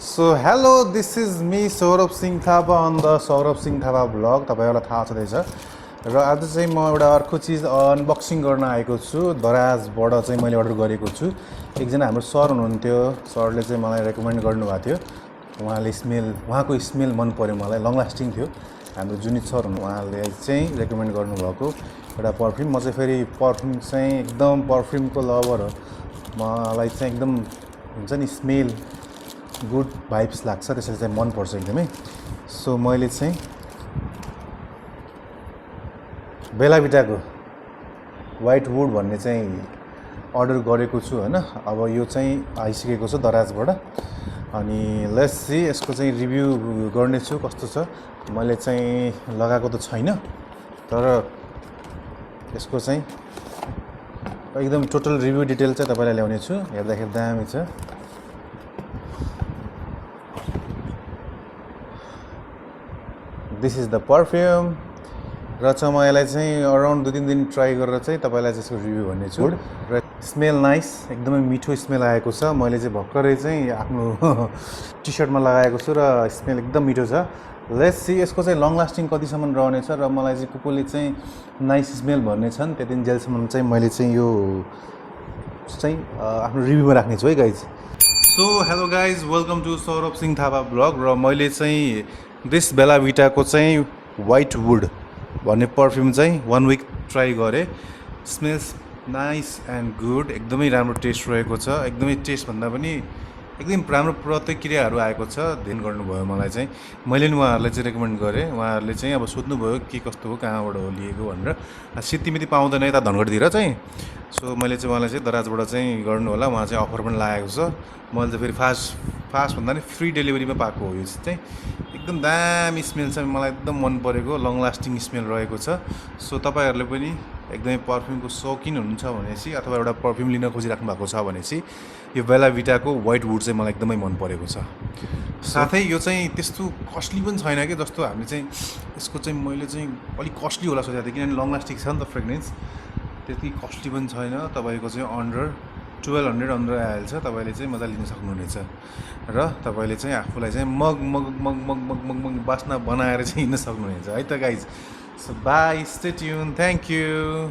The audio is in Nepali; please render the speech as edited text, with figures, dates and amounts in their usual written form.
So hello, this is me Saurabh Singh Thapa on the Saurabh Singh Thapa vlog. तपाईहरुलाई थाहा छँदैछ र आज चाहिँ म एउटा अर्को चीज अनबक्सिङ गर्न आएको छु। दराजबाट चाहिँ मैले अर्डर गरेको छु। एकजना हाम्रो सर हुनुहुन्थ्यो, सरले चाहिँ मलाई रेकमेन्ड गर्नुभएको थियो। उहाँको स्मेल मन पर्यो मलाई, लङ लास्टिङ थियो। हाम्रो जुनित सर हुनु उहाँले चाहिँ रेकमेन्ड गर्नुभएको एउटा परफ्युम। म चाहिँ फेरि परफ्युम चाहिँ एकदम परफ्युमको लभर हो। मलाई चाहिँ एकदम हुन्छ नि स्मेल गुड भाइब्स लाग्छ, त्यसैले चाहिँ मन पर्छ एकदमै। सो मैले चाहिँ बेला भिटाको व्हाइट वुड भन्ने चाहिँ अर्डर गरेको छु हैन। अब यो चाहिँ आइसकेको छ दराजबाट। अनि लेट्स सी यसको चाहिँ रिभ्यू गर्ने छु कस्तो छ। मैले चाहिँ लगाएको त छैन, तर यसको चाहिँ एकदम टोटल रिभ्यू डिटेल चाहिँ तपाईलाई ल्याउने छु। हेर्दाखेरि दामी छ। दिस इज द परफ्युम र चाहिँ म यसलाई चाहिँ अराउन्ड 2-3 दिन ट्राई गरेर चाहिँ तपाईलाई यसको रिभ्यू भन्ने छु। र स्मेल नाइस, एकदमै मिठो स्मेल आएको छ। मैले चाहिँ भर्खरै चाहिँ आफ्नो टी सर्टमा लगाएको छु र स्मेल एकदम मिठो छ। लेट्स सी यसको चाहिँ लङ लास्टिङ कतिसम्म रहनेछ र मलाई चाहिँ कुकुले चाहिँ नाइस स्मेल भन्ने छन् त्यति जेलसम्म चाहिँ मैले चाहिँ यो चाहिँ आफ्नो रिभ्यूमा राख्ने छु है guys. So hello guys, welcome to Saurabh Singh Thapa blog. र मैले चाहिँ दिस बेला भिटाको चाहिँ व्हाइट वुड भन्ने परफ्युम चाहिँ 1 विक ट्राई गरेँ। स्मेल्स नाइस एन्ड गुड, एकदमै राम्रो टेस्ट रहेको छ। एकदमै टेस्ट भन्दा पनि एकदम राम्रो प्रतिक्रियाहरू आएको छ। ध्यान गर्नुभयो मलाई चाहिँ, मैले नि उहाँहरूलाई चाहिँ रेकमेन्ड गरेँ। उहाँहरूले चाहिँ अब सोध्नुभयो के कस्तो हो, कहाँबाट हो लिएको भनेर। सित्तिमिति पाउँदैन यता धनगढीतिर चाहिँ। सो मैले चाहिँ उहाँलाई चाहिँ दराजबाट चाहिँ गर्नु होला, उहाँ चाहिँ अफर पनि लागेको छ। मैले चाहिँ फेरि फास्ट भन्दा नि फ्री डेलिभरीमा पाएको हो। यो चाहिँ एकदम दामी स्मेल छ, मलाई एकदम मन परेको लङ लास्टिङ स्मेल रहेको छ। सो तपाईहरुले पनि एकदमै परफ्युमको शौकिन हुनुहुन्छ भनेपछि अथवा एउटा परफ्युम लिन खोजिराख्नु भएको छ भनेपछि यो बेला भिटाको व्हाइट वुड चाहिँ मलाई एकदमै मन परेको छ। साथै यो चाहिँ त्यस्तो कस्टली पनि छैन कि जस्तो हामीले चाहिँ यसको चाहिँ मैले चाहिँ अलिक कस्टली होला सोचेको थिएँ, किनभने लङ लास्टिङ छ नि त फ्रेग्रेन्स। त्यति कस्टली पनि छैन। तपाईको चाहिँ अन्डर 1200 अन्डर आइहाल्छ। तपाईले चाहिँ मजा लिन सक्नुहुनेछ र तपाईले चाहिँ आफूलाई चाहिँ मग मग मग मग मग मग मग बास्ना बनाएर चाहिँ हिँड्न सक्नुहुनेछ है त guys. So by, stay tune, thank you.